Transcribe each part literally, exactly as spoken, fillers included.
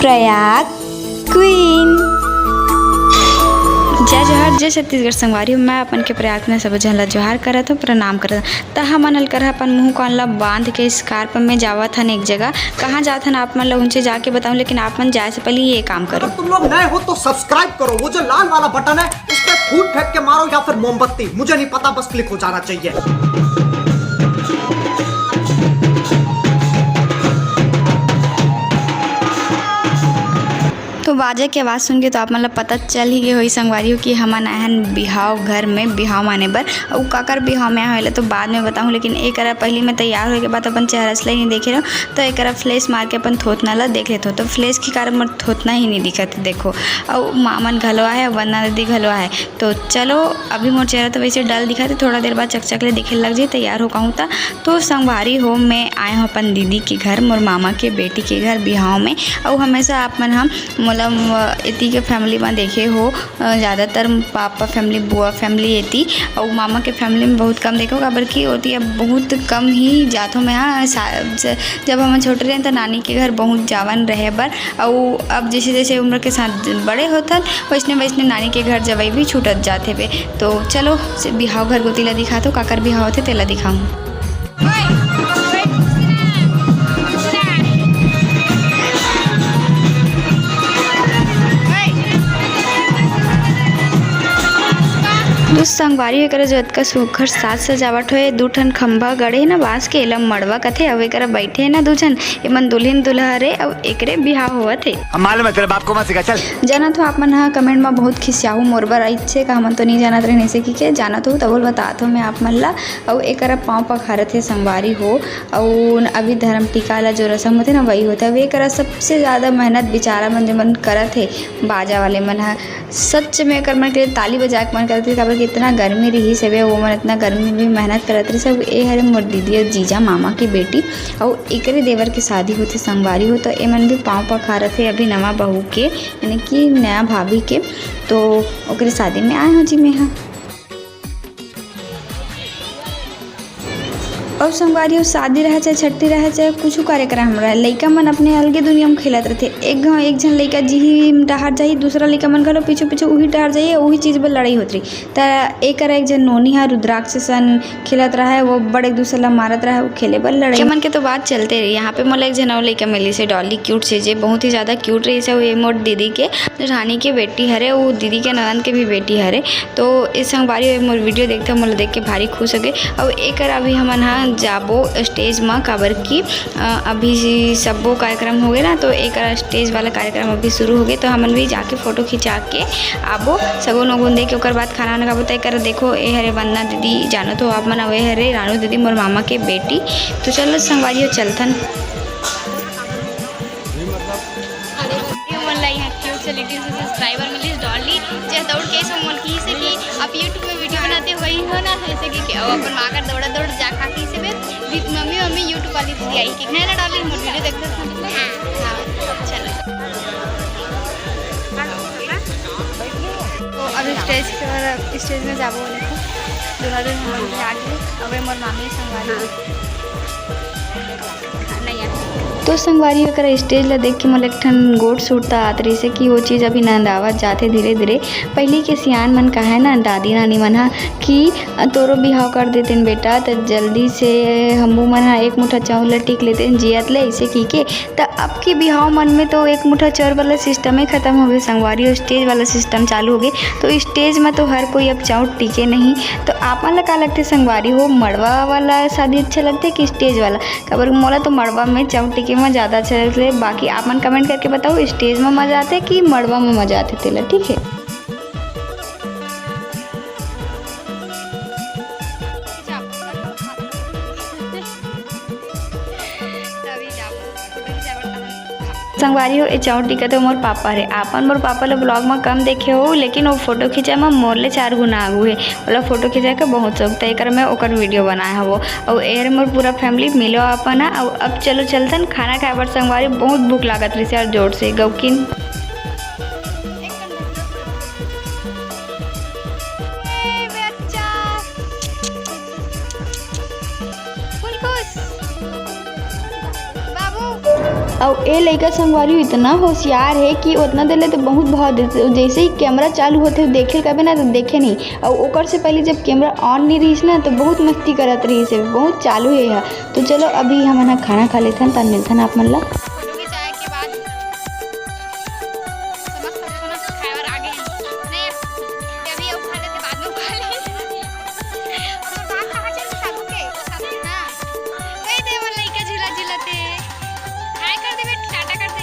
Prayag queen. जय जोहार, जय छत्तीसगढ़ संगवारी हो। मैं अपन के प्रयाग में सबो झन ला जोहार करत हूँ, प्रणाम करत हूँ। त हमन अलकर अपन मुंह कान ला बांध के scarf में जावत हन एक जगह। कहाँ जात हन आप मन ला उनसे जाके बताऊँ, लेकिन आप मन जाए से पहले ये काम करो। अगर तुम लोग नए हो तो सब्सक्राइब करो, वो जो लाल वाला बटन है उस पर फूट फेंक के मारो या फिर मोमबत्ती, मुझे नहीं पता, बस क्लिक हो जाना चाहिए। तो बाजे के आवाज़ सुन के तो आप मन ला पता चल ही गए होही संगवारी हो कि हमन आए हन बिहाव घर में बिहाव माने बर। अउ काकर बिहाव में आए होही तो बाद में बताऊँ, लेकिन एक करा पहली मैं तैयार होए के बाद अपन चेहरा ला नहीं देखे रहूँ, तो एक करा फ्लैश मार के अपन थोथना ला देख लेथो। तो फ्लैश के कारण मोर थोथना ही नहीं दिखत हे, देखो। अउ मामन घलो आहे, वंदना दीदी घलो आहे। तो चलो, अभी मोर चेहरा तो वैसे डल दिखत हे, थोड़ा देर बाद चकचक ले दिखे लग जाही, तैयार हो कहूँ त। तो संगवारी हो, मैं आए हूँ अपन दीदी के घर, मोर मामा के बेटी के घर बिहाव में। अउ हमेशा आप मन ह मोला म-, एती के फैमिली में देखे हो, अ, ज़्यादातर पापा फैमिली, बुआ फैमिली एती, अउ मामा के फैमिली में बहुत कम देखो, काबर कि ओती अब बहुत कम ही जाथों मैं। हाँ, सा-, ज-, जब हम छोटे रहे तो नानी के घर बहुत जावन रहे बर, अउ अब जैसे जैसे उम्र के साथ बड़े होथन, वैसने वैसने नानी के घर जवई भी छूटत जाथे बे। तो चलो, से बिहाव घर गोती ला दिखाथो, काकर बिहाव होथे तेला दिखाऊँ। तो संगवारी हो, एकरा जो अतका सुघर साज सजावट होए, दू ठन खंभा गड़े हे ना बांस के, एला मड़वा कथे। अउ एकरा बैठे हे ना दू झन, एमन दुल्हन दूल्हा हरे, अउ एकरे बिहाव होवत हे। हम मालूम है, तेरे बाप को मत सिखा, चल। जानत हो, आप मन ह कमेंट में बहुत खिसियाहू मोर बर, अइसे का हमन तो नहीं जानत रहे, अइसे कि के जानत हो, तब बोल बतात हो मैं आप मन ला। अउ एकरा पाँव पखारत हे संगवारी हो, अउ अभी धर्म टीका ला जो रसम होथे ना, वही होथे। अब एकरा सबसे ज़्यादा मेहनत बेचारा मन जो मन करत हे, बाजा वाले मन ह, सच में एकर मन के लिए ताली बजाए के मन करत हे, काबर कि इतना गर्मी रहिस हवे, वो मन इतना गर्मी में भी मेहनत करत रहिस। अब ए हरे मोर दीदी अउ जीजा मामा के बेटी, अउ एकरे देवर के शादी होथे संगवारी हो, तो ए मन भी पाँव पखारत हे अभी नवा बहू के, यानी कि नया भाभी के, तो ओकरे शादी में आए हो जी मैं हा। अउ संगवारी हो, शादी रहे चाहे छट्ठी रहे चाहे कुछु कार्यक्रम रहे, लइका मन अपने अलगे दुनिया में खेलत रहिथे। एक घाव एक झन लइका जिही डहार जाही, दूसरा लइका मन घलो पीछू पीछू उही डहार जाही, उही चीज बर लड़ाई होत रही। त एकर एक झन नोनी ह रुद्राक्ष सन खेलत रहे, वो बड़ एक दूसरे ला मारत रहे, वो खेले बर लड़ाई। के मन के तो बात चलते रही। यहाँ पे मोला एक झन अउ लइका मिलिस हे, डॉली क्यूट से, जे बहुत ही ज्यादा क्यूट रहिस हे। वो ये मोर दीदी के जेठानी के बेटी हरे, वो दीदी के ननद के भी बेटी हरे। तो ए संगवारी हो, मोर वीडियो देखथे, मोला देख के भारी खुश होगे। अउ एकर अभी हमन ह जाबो स्टेज म, काबर कि, अ, अभी सब्बो कार्यक्रम होगे ना, तो एकर स्टेज वाला कार्यक्रम अभी शुरू होगे, तो हमन भी जाके फोटो खिंचा के आबो, सगो लोगन देख के ओकर बाद खाना वाना खाबो। त एकर देखो, ए हरे वंदना दीदी, जानत हो आप मन, अउ ए हरे रानू दीदी, मोर मामा के बेटी। तो चलो संगवारी हो, चलथन। ये मन ला यहाँ क्यूट से लिटिल से सब्सक्राइबर मिलिस डॉली, जे दौड़ के ऐसे मन की से कि आप YouTube में वीडियो बनाते हो, वही हो ना, ऐसे कि क्या, वो अपन माँ का दौड़ा दौड़ जा खा की से बे, दीदी, मम्मी, मम्मी, YouTube वाली दीदी आई कि नहीं ना डॉली, मोर वीडियो देखते हैं। हाँ, चलो। तो अभी स्टेज के, स्टेज में जाबो, देखो, दूल्हा दुल्हन आ गए, अब मोर मामी संगवारी। तो संगवारी, ओकरा स्टेज ला देख के मोला एक ठन गोठ सुरता आत रहिसे कि वो चीज अभी नंदावत जाथे धीरे धीरे। पहिली के सियान मन कहे ना, दादी नानी मन ह, कि तोरो बिहाव कर देतेन बेटा, त जल्दी से हमू मन ह एक मुठा चाउर ला टीक लेतेन जियत ले, अइसे कहिके। त अब के बिहाव मन में तो एक मुठा चाउर वाला सिस्टम ही खत्म होगे संगवारी, अउ स्टेज वाला सिस्टम चालू होगे। तो स्टेज में तो हर कोई अब चाउर टीके नहीं। तो आप मन ला का लगथे संगवारी हो, मड़वा वाला शादी अच्छा लगथे कि स्टेज वाला? काबर मोला तो मड़वा में चाउर टीके में ज़्यादा अच्छा लगथे। बाकी आप मन कमेंट करके बताओ, स्टेज में मज़ा आथे कि मड़वा में मज़ा आथे तेला, ठीक है? संगवारी हो, ए चाउर टीका तो मोर पापा रे। आपन मोर पापा ल vlog म कम देखे हो, लेकिन वो फोटो खींचे म मोर ले चार गुना आगू हे। ओला फोटो खींचे के बहुत शौक, त एकर मैं ओकर वीडियो बनाए हवो। अउ एहर मोर पूरा फैमिली मिलो आपन ह। अउ अब चलो चलथन खाना खाए बर संगवारी, बहुत भूख लागत रहिसे यार जोर से। गौकिन। ए, बच्चा। फुलकुश। बाबू। अउ ए लइका संगवारी इतना होशियार हे कि ओतना देर ले तो बहुत भाव देथे। जैसे ही कैमरा चालू होथे, देखे ल कबे ना तो देखे नहीं। अउ ओकर से पहले जब कैमरा on नहीं रहिस ना, तो बहुत मस्ती करत रहिस हे, बहुत चालू हे हा। तो चलो, अभी हमन ह खाना खा लेथन, तब मिलथन आप मन ला। फोटो खिंचाए के बाद समस्त खाना खाए बर आ गए हैं। नहीं, अभी अब खा लेते, बाद में खा लेंगे। और बात कहाँ चल रही साधु के? साधु ना? कह दे वो लइका झूला झूलते। हाय कर दे बेटा, टाटा कर दे।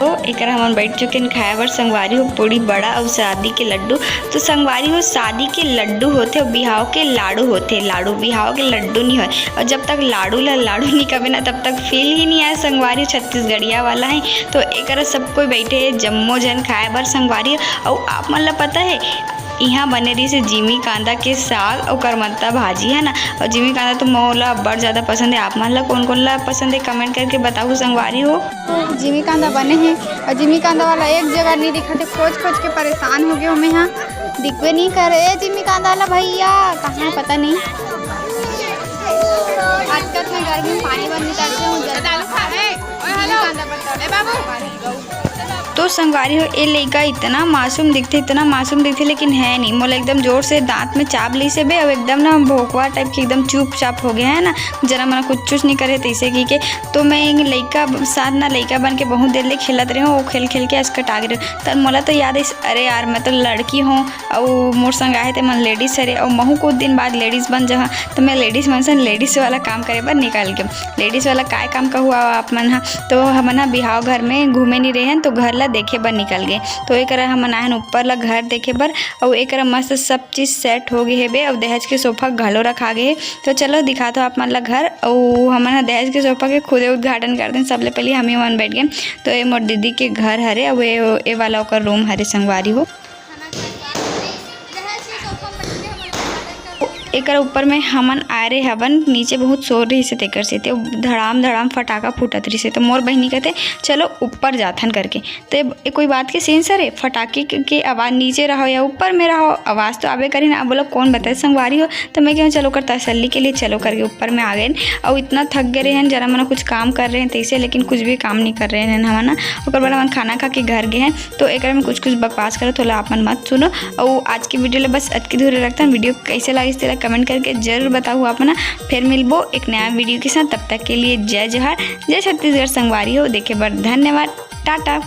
तो एकर हमन बैठ चुके हैं खाए बर संगवारी हो, पूड़ी बड़ा अउ शादी के लड्डू। तो संगवारी हो, शादी के लड्डू होथे अउ बिहाव के लाड़ू होथे। लाड़ू, बिहाव के लड्डू नहीं होय। अउ जब तक लाड़ू ला लाड़ू नहीं कबे ना, तब तक फील ही नहीं आए संगवारी हो, छत्तीसगढ़िया वाला है। तो एकरा सब कोई बैठे हे, जम्मो झन खाए बर संगवारी हो। अउ आप मन ला पता है, इहाँ बने रहिस हे जिमी कांदा के साग अउ करमत्ता भाजी, है ना। अउ जिमी कांदा तो मोला अब्बड़ ज्यादा पसंद है। आप मन ला कोन कोन ला पसंद है, कमेंट करके बताहू संगवारी हो। जिमी कांदा बने हे अउ जिमी कांदा वाला एक जगह नहीं दिखत हे, खोज खोज के परेशान हो गए हमें यहाँ, दिखबे नहीं करे। ए जिमी कांदा वाला भैया, कहाँ है पता नहीं। आजकल में गर्मी में पानी बन निकलते हूँ, जल्दी। दालू खा, ए, ओए, हेलो। जिमी कांदा बताओ। ए, बाबू। तो संगवारी हो, ए लइका इतना मासूम दिखथे, इतना मासूम दिखथे, लेकिन है नहीं। मोला एकदम जोर से दांत में चाब लीस हे बे, अउ एकदम ना भोकवा टाइप के एकदम चुपचाप हो गया है ना, जना मना कुछ चुछ नहीं करे तैसे की के। तो मैं इन लइका ब-, साथ ना लइका बन के बहुत देर ले खेलत रहे हूँ, वो खेल खेल के असकटा गे रहे। तब मोला तो याद आइस, अरे यार, मैं तो लड़की हूँ, अउ मोर संग आहे ते मन लेडीज हरे, अउ महू कुछ दिन बाद लेडीज बन जहा, तो मैं लेडीज मन सन लेडीज वाला काम करे बर निकल गेम। लेडीज वाला काय काम कहू आप मन हा, तो हमन हा बिहाव घर में घूमे नहीं रहे हन, तो घर ला देखे बर निकल गए। तो एकरा हमन आए हन ऊपर ला घर देखे बर, अउ एकरा मस्त सब चीज सेट हो गए हेबे, अउ दहेज के सोफा घलो रखा गए हे। तो चलो दिखात हो आप मन ला घर, अउ हमन हा दहेज के सोफा के खुदे उद्घाटन कर देन। सबले पहले हम ही मन बैठ गए, तो ये मोर दीदी के घर हरे, अउ ये, ये वाला ओकर रूम हरे संगवारी हो। एकर ऊपर में हमन आए रहे हवन, नीचे बहुत शोर रहिस हे, तेकर सेती अउ धड़ाम धड़ाम फटाका फूटत रहिस हे। तो मोर बहिनी कहते, "चलो ऊपर जाथन," करके। तो ये, ये कोई बात के सेंसर है? फटाके के, के आवाज नीचे रहो या ऊपर में रहो, आवाज तो आबे करी ना। अब बोलो कौन बताए संगवारी हो, तो मैं कहूँ चलो ओकर तसल्ली के लिए चलो करके ऊपर में आ गए। अउ इतना थक गए रहे हैं, जरा मना कुछ काम कर रहे हैं तैसे, लेकिन कुछ भी काम नहीं कर रहे हैं हमन ना। ओकर बाद हमन खाना खा के घर गए हैं। तो एकरा में कुछ कुछ बकवास करत होला, आप मन मत सुनो। अउ आज के वीडियो ला बस अतकी दूर रखथन। वीडियो कैसे लागिस तेला कमेंट करके जरूर बताहू आप मन। फिर मिलबो एक नया वीडियो के साथ, तब तक के लिए जय जोहार, जय छत्तीसगढ़ संगवारी हो। देखे बर धन्यवाद, टाटा।